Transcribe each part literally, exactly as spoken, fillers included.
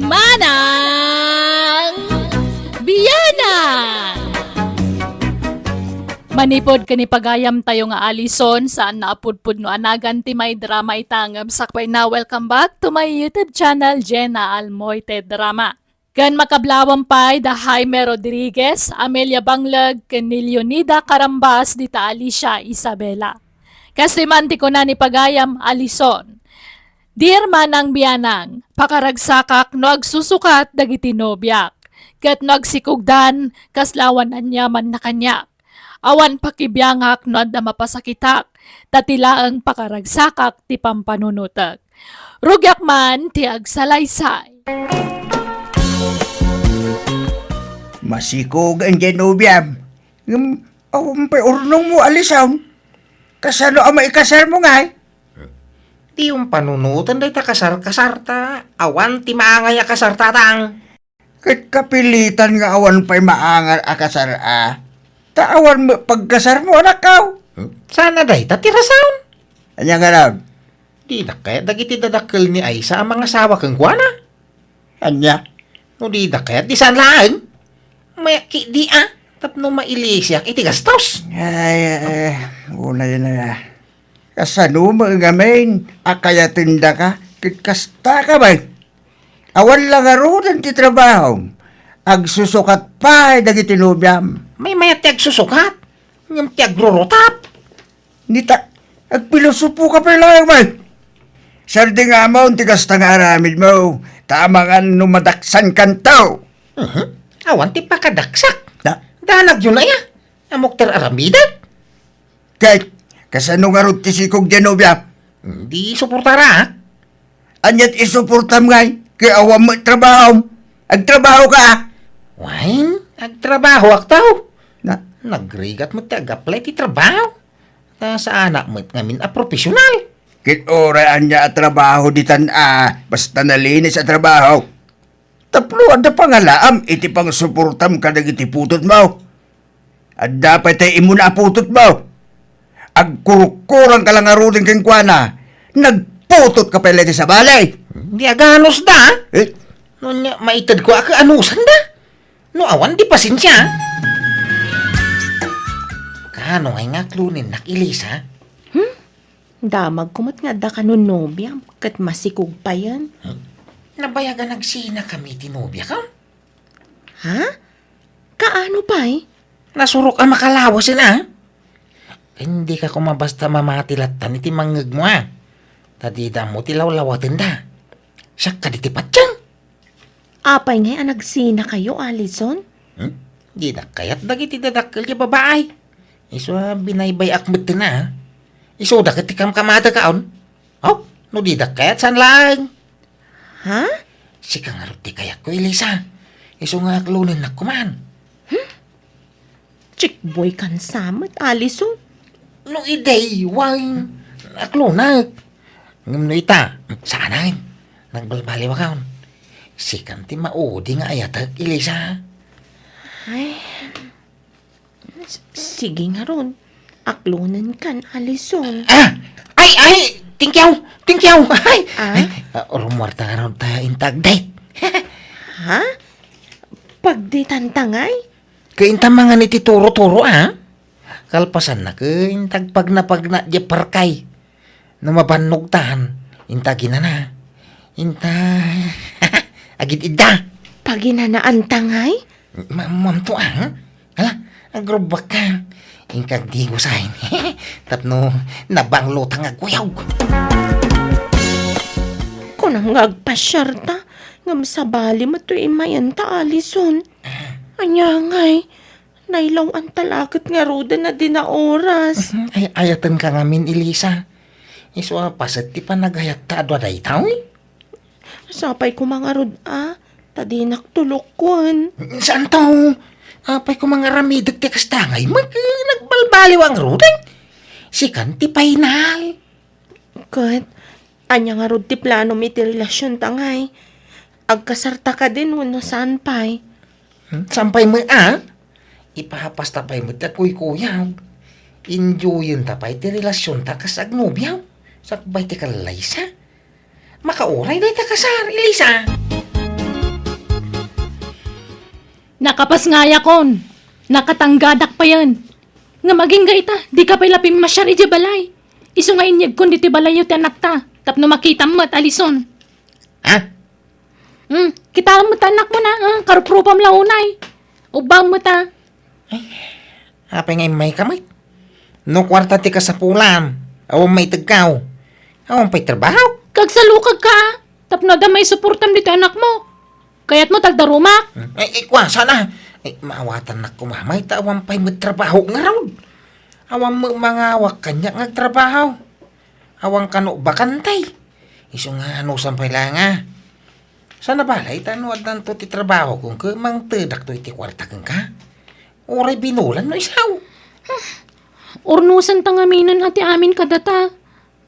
Manang Bianang! Manipud ken ni pagayamtayo nga Alison, saan nga apudpudno a nagan ti maidrama ita ngem sakbay na, welcome back to my YouTube channel, Jenna Almoite Drama. Ken makablawem pay da Jaime Rodriguez, Amelia Bangleg, ken ni Leonida Carambas dita Alicia Isabela. Kastoy man ti kuna ni pagayam Alison, "Dear Manang Bianang, pakaragsakak no agsusukat dagiti nobiak, ket no agsikugdan, kasla awan aniamanna kaniak. Awan pakibiangak no adda mapasakitak, ta ti laeng pakaragsakak ti pampanunotek. Rugiak man ti agsalaysay." Masikog ang Genoviam. Ngem, awan pay urnongmo, Alison. Kasano a maikasarmo ngay? Diyom panunoten dayta kasar-kasarta. Awan ti maangay a kasar, tatang. Ket kapilitan nga awan pay maangar a kasar a. Ta awan met pagkasarmo, anakkaw. Saan a dayta ti rason? Ania ngarud? Dinak kayat dagiti dadakkel ni Aisa a mangasawa kenkuana? Ania? No didak kayat, di saan laeng. Mayakki di a, tapno mailisiak iti gastos. Ay, ay, ay, unay na ya. Kasano met ngamin a kayatendaka ket kastaka met? Awan la ngaruden ti trabahom. Agsusukat pay dagiti nobiam. Maymayat ti agsusukat, ngem ti agrurutap. Nita, agpilosopo ka pay laeng met. Sardingamon ti kasta nga aramidmo, ta amangan no madaksankanto. Mhm. Awan ti pakadaksak. Da? Danagyo na ya. Ammok ti aramidek. Ket, kasano ngarud ti sikog Genovia? Di suportara, a? Aniat isuportam ngay? Ket awan met trabahom. Agtrabaho ka, a? Wen, agtrabahoak, taw. Na? Nagrigat met ti ag-apply ti trabaho. Ta saanak met ngamin a profesional. Ket uray ania a trabaho ditan a, basta nalinis a trabaho. Tapno adda pangalaam iti pangsuportam kadagiti putotmo. Adda pay tay immuna a putotmo. Agkurukkurang ka la ngaruden kenkuana. Nagputot ka pay la iti sabali. Di aganus da. Eh? No nia, maitedko a kaanusan da. No awan, di pasensia. Kaano ngay nga aklonennak, Elisa? Hmm? Damagko met nga adda kano nobiam, ket masikog payen. Nabayag a nagsinakami ti nobiak, a? Ha? Kaano pay? Nasurok a makalawasen, a? Dika koma basta mamati lattan iti mangngegmo, a? Ta dida ammo ti lawlawatenda. Siak kadi ti patien. Apay ngay a nagsinakayo, Alison? Hmm? Didak kayat dagiti dadakkel ti babae. Isu a binaybay-ak metten, a. Isuda ket ti kamkamatek, a, on. Aw, no didak kayat, saan laeng. Ha? Sika ngarud ti kayatko, Elisa. Isu nga aklonennak koman. Hmm? Chickboy kan sa met, Alison. No idi, wen, aklonek. Ngem no ita, saanen. Nagbalbaliwak, a. Sikan ti maudi nga ayatek, Elisa. Ay. S-, sige ngarud. Aklonenkan, Alison. Ah! Ay, ay! Thank you! Thank you! Ay! Ah? Ay, ah, rumuarta ngarud ta inta ag-date. Ha? Pagdetanta ngay? Ket inta mangan iti turo-turo, a? Kalpasanna ket inta agpagnapagna diay parkay. No mabannogtan, inta aginana. Inta agid-idda. Paginanaanta ngay? Ma-, mamto, a? Hala, agrubakka. Inka agdigosayen. Tapno nabanglotang agkuyog. Kunam nga agpasiarta, ngem sabali met toy immayenta, Alison. Ania ngay? Nailaw-anta la ket ngaruden a di naoras. Mhm. Ay, ayatenka ngamin, Elisa. Isu a paset ti panagayatta a dua dayta, uy. Sapay koma ngarud a, ta dinak tulokon. Saanto? Apay koma nga aramidek ti kasta ngay, mag-, nagbalbaliw a ngaruden. Sikan ti final. Ket, ania ngarud ti planom iti relasionta ngay? Agkasarta kadin wenno saan pay? Hmm, saan pay met, a? Ipahapasta pay met ti agkuykuyog. Enjoyenta pay ti relasionta kas agnobiaw. Sakbay ti kallaysa. Makauray dayta kasar, Elisa. Ta kapas nga ayakon, nakatanggadak payen. Ngem agingga ita, dika pay la pimmasiar idiay balay. Isu nga inyegkon ditoy balayyo ti anakta, tapno makitam met, Alison. Ha? Hmm, kitaem met ti anakmo na, ah, karuprupam la unay. Ubbaem met, ah. Apay nga immayka met? No kuarta ti kasapulan, awan maitegkaw. Awan pay trabaho. Kagsalukagka, ah. Tapno adda maisuportam ditoy anakmo. Kayatmo ta agdarumak? Hmm. Ay, ay, kua, sana. Ay, maawatannak koma, may ta awan pay met trabaho ngarud. Awan met mangawak kaniak nga agtrabaho. Awan kano bakante. Isu nga anusan pay la nga. Sana balay ta no addanto ti trabaho kenka, mangtedakto iti kuarta kenka. Uray binulan no isaw. Urnosen ta ngaminen a ti amin kadata.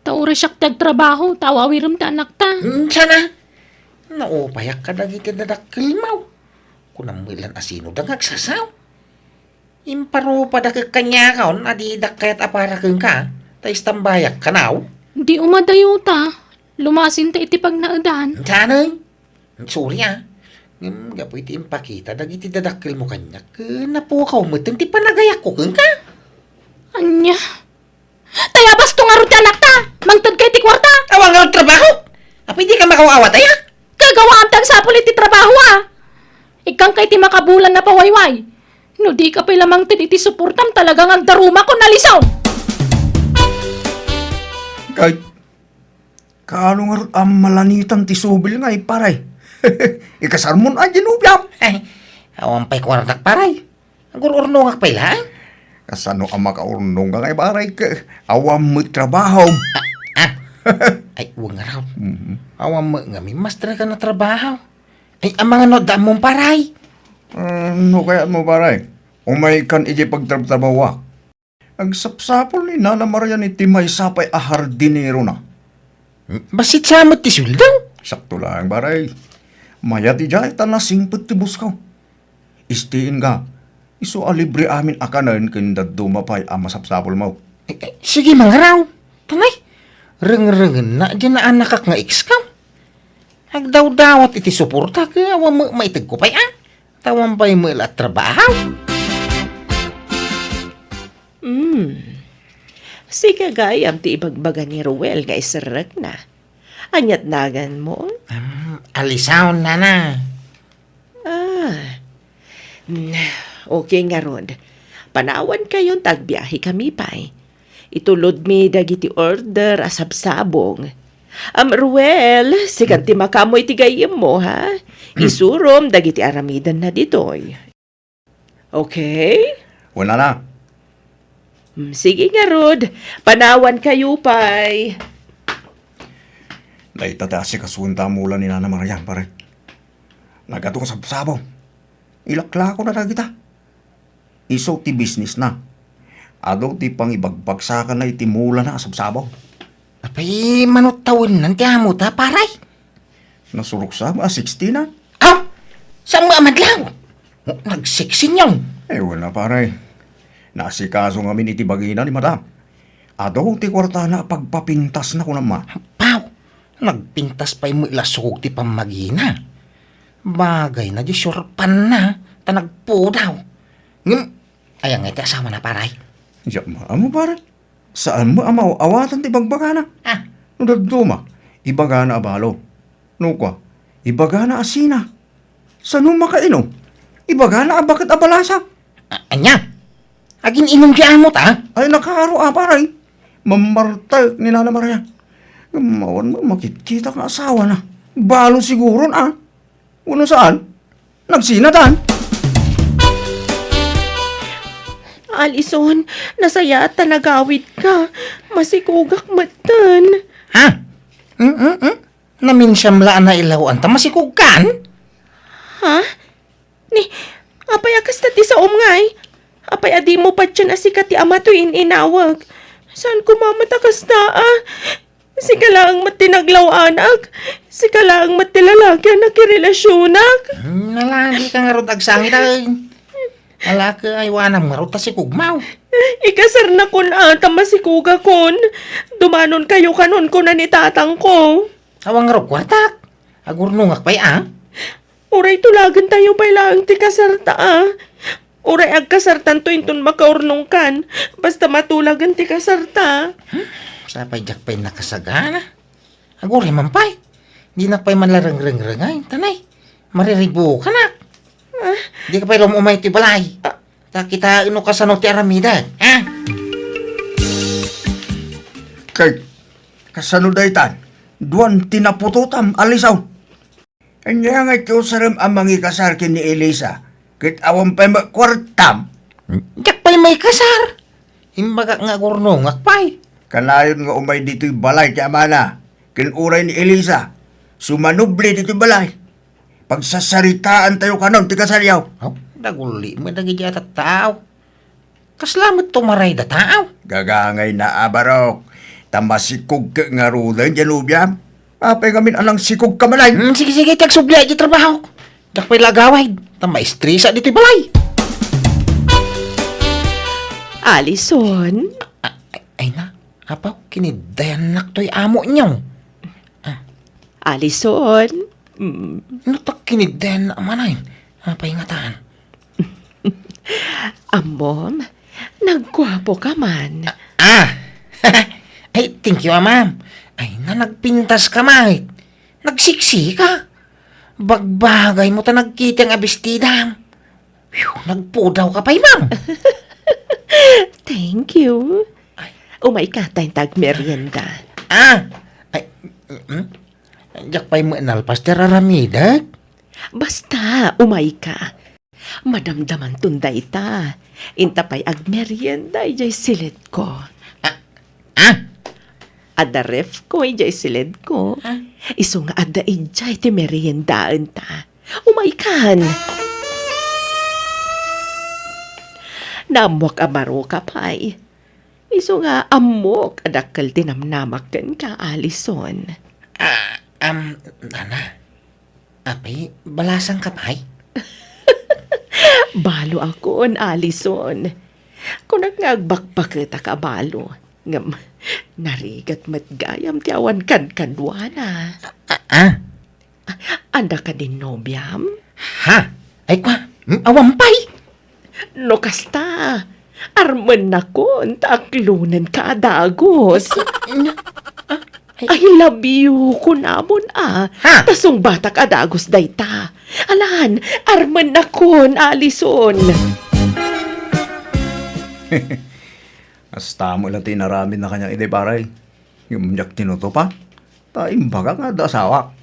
Ta uray siak ti agtrabaho, ta aw-awirem ti anakta. Hmm, sana. Naupayak kadagiti dadakkelmo. Kunam met lan a sino da nga agsasaw. Imparupadak kaniakon a didak kayat a para kenka, ta istambayak kanaw. Di umadayuta, lumasinta iti pagnaedan. Sana. Sorry, ah. Ngem gapu iti impakita dagiti dadakkelmo kaniak, ket napukaw metten ti panagayakko kenka. Ania? Tayabas to ngarud ti anakta! Mangtedka iti kuarta! Awan ngarud trabaho! Apay dika makaw-awat aya? Kagawaam ti agsapul iti trabaho, ah! Ikkangka iti makabulan a pawayway. No dika pay la mangted iti suportam, talaga nga agdarumakon, Alison! Kay, kaano ngarud a malanitan ti subil ngay, paray? Ikasarmon a di nobiam? Ay, awan pay kuartak, paray. Agur-urnongak pay laeng. Kasano a makaurnongka ngay, paray, ket awan met trabaho? Ah, ah. Ay, wen ngarud. Mhm. Awan met ngamin master ka na trabaho. Ay, amangan no adda ammom, paray. Ah, no kayatmo, paray? Umaykan idiay pagtrabtrabahoak. Agsapsapul ni Nana Marian iti maysa pay a hardinero na. Bassit sa met ti sueldo? Sakto laeng, paray. Mayat idiay ta nasingpet ti busko. Istiin ka, isu a libre amin a kanen ken dadduma pay a masapsapulmo. Eh, eh, sige, mangaraw. Tanay, rengrengenna diay naanakak nga ex-ko. Agdawdawat iti suporta, ket awan met maitegko pay, a? Ta awan pay met la a trabaho. Hmm. Sika gayam ti ibagbaga ni Ruel nga iserrekna. Ania't naganmo? Hmm, Alison, nana. Ah. Hmm, okay ngarud. Panawankayon ta agbiahekami pay. Itulodmi dagiti order a sabsabong. Am, Ruel, sikan ti makaammo iti gayyemmo, ha? Hmm. Isurom dagiti aramidenna ditoy. Okay? Wen, nana. Hmm, sige ngarud. Panawankayo pay. Dayta ti asikasuenta a mula ni Nana Marian, pare. Nagadu nga sabsabong. Ilaklakona dagita. Isu ti businessna. Adu ti pangibagbagsakanna iti mulana a sabsabong. Apay, mano tawennan ti amota, paray? Nasurok sa a sixty na. Aw! Saan mo amadlaw? Nag-sixty niyan. Ay, wala, paray. Naasikaso ngamin iti bagina ni Madam. Adu ti kuartana a pagpapintasna, kunam. Apo! Nagpintas pay met la sukog ti pammagina. Bagayna di surpanna, ta nagpudaw. Ngem, aya ngay ti asawana, paray? Diak maammo, paray. Saan met a maaw-awatan ti bagbagana? Ah. No dadduma, ibagana a balo. No kua, ibagana a sina. Sano makainom? Ibagana a baket a balasa. A-, ania? Agin-inom ti amota? Ay, nakaaro a, paray. Mammartek ni Nana Maria. Ngem awan met makitkita nga asawana. Balo siguron, a. Wenno saan? Nagsinatan? Alison, nasayaat ta nagawidka. Masikogak metten. Ha? Mm, mm, mm. Naminsan la a nailawan ta masikogkan? Ha? Ni, apay a kasta ti saom ngay? Apay a dimo patien a sika ti ama toy in-inawag? Saan koma met a kasta, a? Sika laeng met ti naglaw-anak. Sika laeng met ti lalaki a nakirelasionak. Hmm, nalagi ka ngarud agsangit, ay. Nalaki ay wanam ngarud ta sikogmaw. Ikasarnakon a ta masikogakon. Dumanonkayo kanon, kuna ni tatangko. Awan ngarud kuartak. Agurnongak pay, a? Uray tulagentayo pay laeng ti kasarta, a. Uray agkasartanto inton makaurnongkan, basta matulagen ti kasarta. Hmm? Sapay diak pay nakasagana. Aguray man pay. Dinak pay man la rengrengrengay, tanay. Mariribukanak. Ah. Dika pay la umay ti balay. Ah. Ta kitaen no kasano ti aramidek, ha? Kay, kasano daytan? Duan ti naputotam, Alison. Ania ngay ti usarem a mangikasar ken ni Elisa? Ket awan pay met kuartam? Diak pay maikasar. Imbagak nga agurnongak pay. Kanayon nga umay ditoy balay ti amana, ken uray ni Elisa, sumanubli ditoy balay. Pagsarsaritaantayo kanon ti kasaryo. Aw, daguli met dagiti a tattao. Kasla met tumaray da tao? Gagangayna a barok, ta masikog ket ngaruden diay nobiam. Apay ngamin a nangsikog ka manen? Hmm, sige, sige, ti agsubli iti trabahok. Diak pay la agawid, ta maestresa ditoy balay. Alison? A-, a-, ay na, apaw, kiniddayannak toy amo niyo. Ah. Alison? Mm. No ta kiniddayanna manen, apay ngatan? Ammom, nagguapo ka man. Ah! Ay, thank you, a, ma'am. Ay, na nagpintas ka, ma'am. Nagsiksi ka. Bagbagay mo ta nagkitang a bestidam. Phew, nagpudaw ka pay, ma'am. Thank you. Ay. Umay ka, ta inta agmerienda. Ah! Ay, mm, mm. Diak pay met nalpas ti aramidek. Basta, umay ka. Madamdamanton dayta. Inta pay agmerienda idiay silidko. Ah, ah? Adda refko idiay silidko. Ah? Isu nga adda idiay ti meriendaenta. Umaykan! Naammoak a baro ka pay. Isu nga ammok a dakkel ti namnamak kenka, Alison. Ah, um, Nana. Apay, balasang ka pay? Balo akon, Alison. Kunak nga agbakbaketak a balo. Ngem, narigat met gayam ti awan kankaduana. Ah, ah? Anda kadin nobiam? Ha? Ay, kwa, hmm, awan pay? No kasta, armennakon ta aklonenka a dagus. Nya, ah, ay. I love you, kunamon, a. Ha? Ta sungbatak a dagus dayta. Alan, armennakon, Alison. Kasta met la ti inaramidna kaniak idi, pare. Ngem diak tinutupan. Ta imbagak nga adda asawak.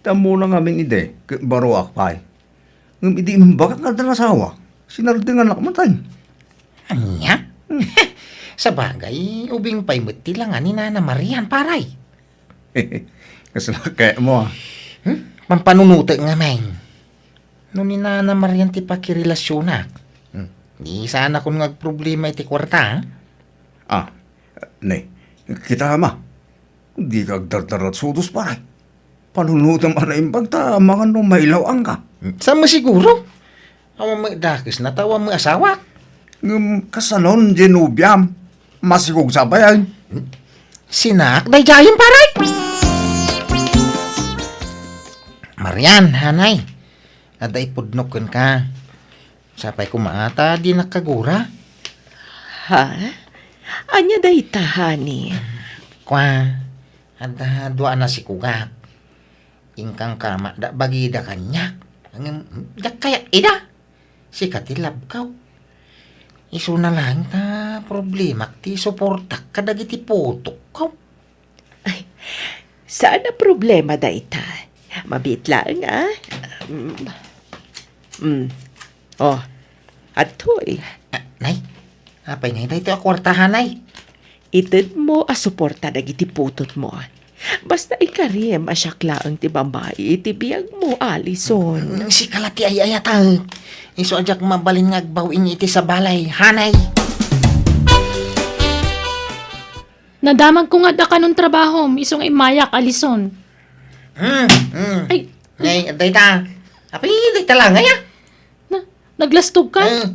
Ti ammona ngamin idi, ket baroak pay. Ngem idi imbagak nga adda asawak, sinardenganak met. Ania? Hmm. Sabagay, ubing pay met ti langa ni Nana Marian, pare. Kasla kayatmo, a. Hmm? Pampanunotek ngamin. No ni Nana Marian ti pakirelasionak, hmm, di sanakon nga agproblema iti kuarta, a? Ah, ne, kita, ama. Dika agdardaratsudos, pare. Panunotem a naimbag ta amangan no mailaw-angka. Saan mo siguro? Awan met dakesna ta awan met asawak. Ngem kasanon diay nobiam? Masikog sa pay, ay? Sinak daydiayen, pare? Marian, hanay. Adda ipudnok kenka. Sapay koma ta dinak kagura. Ha? Ania dayta, honey? Kua, adda dua a nasikogak. Inkangka met da bagida kaniak. Ngem, diak kayat ida. Sika ti labkaw. Isuna laeng ta problemak ti suportak kadagiti putokko. Ay, saan a problema dayta. Mabiit laeng, a. Mm. Mm. Oh, adtoy. Ah, nay, apay ngay daytoy a kuarta, hanay? Itedmo a suporta dagiti putotmo. Basta ikarim a siak laeng ti babai iti biagmo, Alison. Mm, sika la ti ay-ayatek. Isu a diak mabalin nga agbaw-in iti sabalay, hanay. Nadamagko nga adda kanon trabahom, isu nga immayak, Alison. Hmm, hmm. Ay. Ngay, adda ita. Apay, adda ita la, ngay, a? Na, naglastog ka? Eh.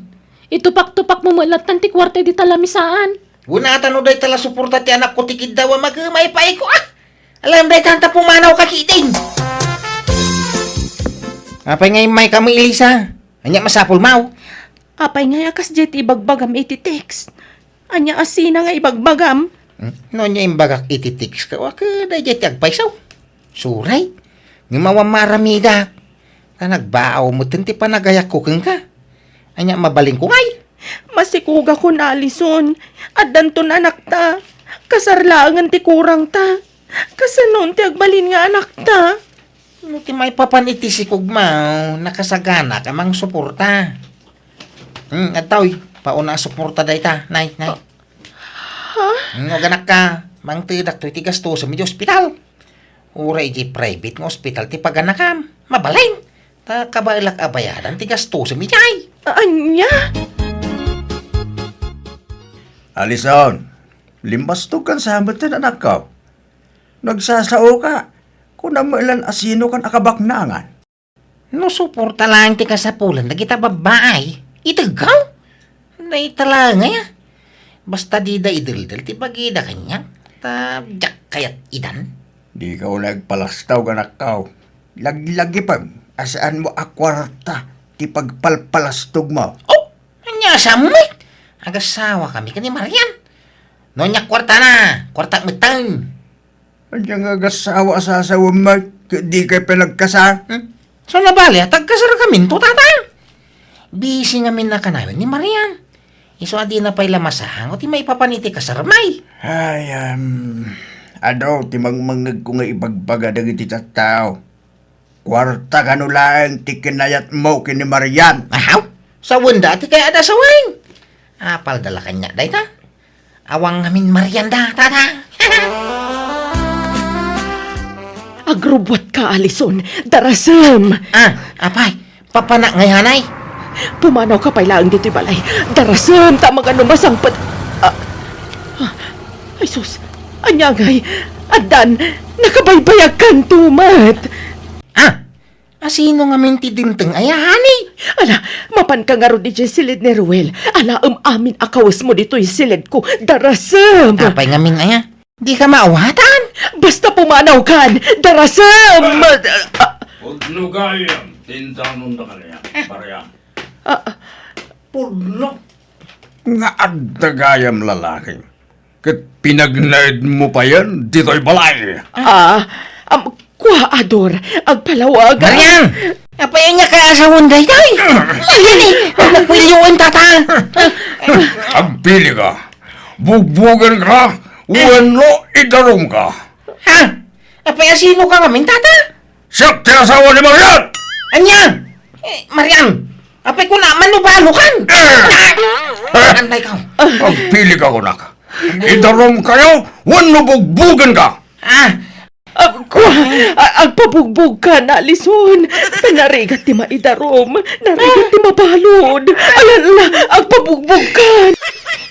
Itupak-tupak mo met lattan ti kuarta idi ta lamisaan. Wen ata no dayta la suporta ti anakko ti kiddaw a makemay pay ko, a? Alam dayta ta pumanaw ka ketdin. Apay nga immayka met, Elisa? Ania masapulmo? Apay nga a kasdiay ti ibagbagam iti text? Ania a sina nga ibagbagam? Hmm? No ania imbagak iti text ka, wa ka daydiay ti agpayso. Suray. Ngem awan maaramidek. Ta nagbaaw metten ti panagayatko kenka. Ania mabalinko ngay? Masikogakon, Alison. Addanton anakta. Kasar laengen ti kurangta. Kasanon ti agbalin nga anakta? No ti maipapan iti sikogmo, nakasaganak a mangsuporta. Hmm, adtoy, pauna a suporta dayta, nay, nay. Ha? Hmm, aganakka, mangtedak toy ti gastosen iti ospital. Uray iti private nga ospital ti paganakam, mabalin. Ta kabaelak a bayadan ti gastosen idiay. Ania? Alison, limbastogkan sa metten, anakko. Nagsasaoka, kunam met laeng a sinokan a kabaknangan. No suporta laeng ti kasapulan dagita babbai, itegko? Dayta laeng aya. Basta dida ideldel ti bagida kaniak, ta diak kayat idan. Dika unay agpalastog, anakko. Laglagipem a saanmo a kuarta ti pagpalpalastogmo. Oh, ania sa met? Agasawakami ken ni Marian. No ania kuartana, kuartak metten. Ania nga agassawa a sasawem met ket dikay pay nagkasar? Hmm? Saan a bale a tagkasarkaminto, tata? Busy ngamin a kanayon ni Marian. Isu a dina pay la masango ti maipapan iti kasarmi. Ay, um, adu ti mangmangngegko nga ibagbaga dagiti tattao. Kuarta kano laeng ti kinayatmo ken ni Marian. Ahaw, sawenda ti kayatda a sawen. Apalda la kaniak dayta? Awan ngamin Marian da, tata. Agrubbuatka, Alison. Darasem. Ah, apay, papanak ngay hanay? Pumanawka pay laeng ditoy balay. Darasem, ta magano masangpet. Ah, ah, ay sus, ania ngay? Addan, nakabaybayagkanto met. Ah, a sino ngamin ti dimteng aya, honey? Ala, mapanka ngarud idiay silid ni Ruel. Alaem amin a kawesmo ditoy silidko. Darasem. Apay ngamin aya? Dika maawatan? Basta pumanawkan. Darasem. Ah, Pudno gayam ti indanon da kaniak, Marian. Ah, ah. Pudno. Nga adda gayam lalaki. Ket pinagnaedmo payen ditoy balay. Ah, am, kua, Ador, agpalawag. Marian! Apay ania ka asawen daytoy? Marian, eh, nagpilyoen, tata. Agpili ka. Bugbugen ka, wenno idarum ka. Ha? Apay a sino ka ngamin, tata? Siak ti asawa ni Marian! Ania? Eh, Marian, apay kuna, manubalo kan? Eh! Anday ka. Agpili ka kunak. Idarum kayo, wenno bugbugen ka? Ah. Agkua, a-, agpabugbog ka, Alison. Narigat ti maidarum, narigat ti mabalud. Alala, agpabugbog ka.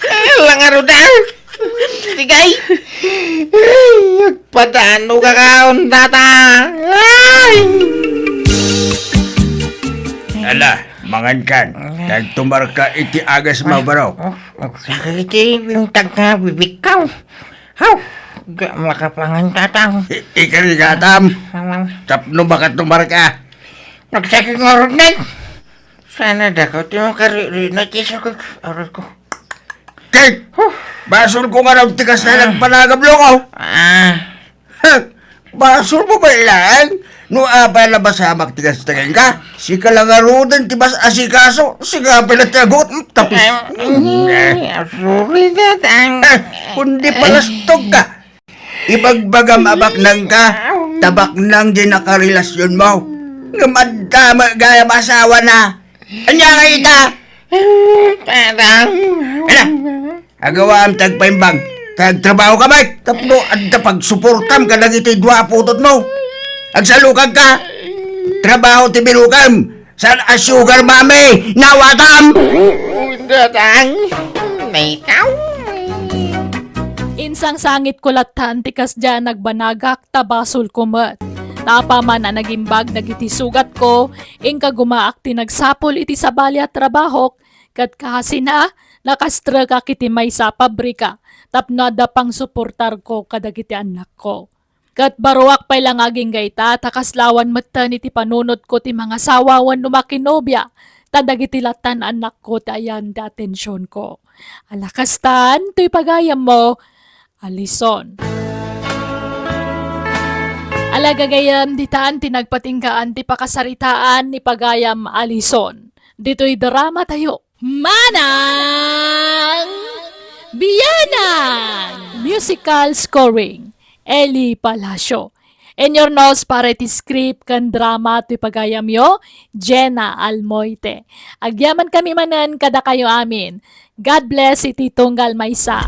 Ala ngarud, ah. Sige. Ay, agpadano ka kaon, tata. Ay! Ala, mangan kan. Agtumarka iti agasmo, baro. Oh, agsakit iti bintag nga bibikko. Haw! Di makapangan, tatang. I-, ikarigatam. Tapno makatumarka. Nagsakit ngarud, Nay. Sana dakaw ti makaririna ti sakit. Aray ko. Kay, huh, basolko ngarud ti kasla nagpanagablo ko. Ah. Basolmo pay laeng no apay la masamak ti kasta kenka. Sika la ngaruden ti mas-asikaso. Sika pay la ti agut. Tapos, ay, eh, sorry, tatang. Eh, kundi palastog ka. Ibagbagam a baknang ka, ta baknang di nakarelasyonmo. Ngem adda met gayam asawana. Ania nga ita? Tatang. Ala, agawaam ti agpaimbag. Ta agtrabaho ka met tapno adda pagsuportam kadagiti dua a putotmo. Agsalukag ka. Trabaho ti binukem. Saan a sugar mommy? Nawatam! Datang. Maykaw. Insangsangitko latta ti kasdiay a nagbanagak ta basolko met. Ta apaman a nagimbag dagiti sugatko, inka gumaak ti nagsapul iti sabali a trabahok, ket kasina, nakastrekak iti maysa a pabrika tapno adda pangsuportarko kadagiti annakko. Ket baruak pay la nga agingga ita, ta kaslawan metten iti panunotko ti mangasawa wenno makinobia, ta dagiti lattan annakko ti ayan ti atensionko. Ala kastan, toy pagayammo, Alison. Ala gagayam, ditan ti nagpatinggaan ti pakasaritaan ni pagayam Alison. Ditoy drama tayo. Manang Bianang! Musical scoring, Eli Palacio. Inyurnos para iti script ken drama toy pagayamyo, Jenna Almoite. Agyaman kami manen kadakayo amin. God bless iti tunggal maysa.